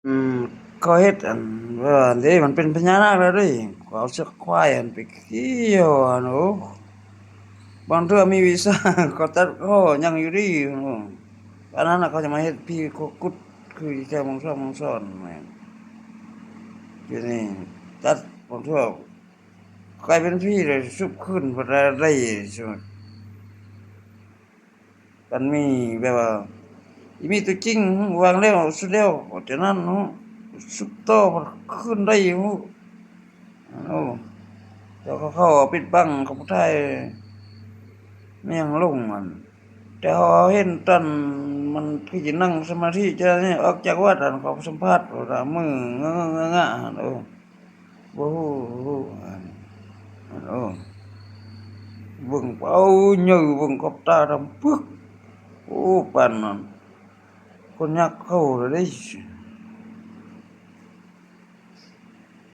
ອືມ ເຂົາເຮັດອັນ ແບບວ່າເດ້ ມັນເປັນພະຍານາກແລ້ວເດ້ ເຂົາເອົາເຊືອກຄວາຍອັນໄປກ່ຽວອັນ ໂອ້ ບາງເທື່ອມີວິຊາ ເຂົາຕັດຄໍຍັງຢູ່ດີ ໂອ້ ອັນນັ້ນນະ ເຂົາຈະມາເຮັດຜີຂົວກຸດ ຄືແຖວເມືອງສອງເມືອງສອນແມ່ນ ຢູ່ນີ້ ຕັດ ບາງເທື່ອກາຍເປັນຜີແລ້ວຊຸບຄືນ ເພິ່ນວ່າໄດ້ ປານມີແບບວ່າ ອີມີຕົວຈິງ ວາງແລ້ວ ສຸດແລ້ວ ເທົ່ານັ້ນເນາະ ຊຸບຕໍ່ຄືນໄດ້ຢູ່ ໂອ້ ແຕ່ເຂົາເອົາປິດບັງ ເຂົາບໍ່ຖ່າຍແມ່ນຫຍັງລົງຫັ້ນ ແຕ່ເຮົາເຫັນຕອນມັນຄືຊິນັ່ງສະມາທິ ຈະນີ້ອອກຈາກວັດຫັ້ນ ເຂົາສຳພາດວ່າມືງະງະງະຫັ້ນ ໂອ້ ບໍ່ຮູ້ ຮູ້ອັນ ອັນ ໂອ້ ເບິ່ງ ເອົາ ເຍີເບິ່ງຂອບຕາດຳປຶກ ໂອ້ ປານນັ້ນ ຄົນຍັກເຂົ້າແລ້ວເດ້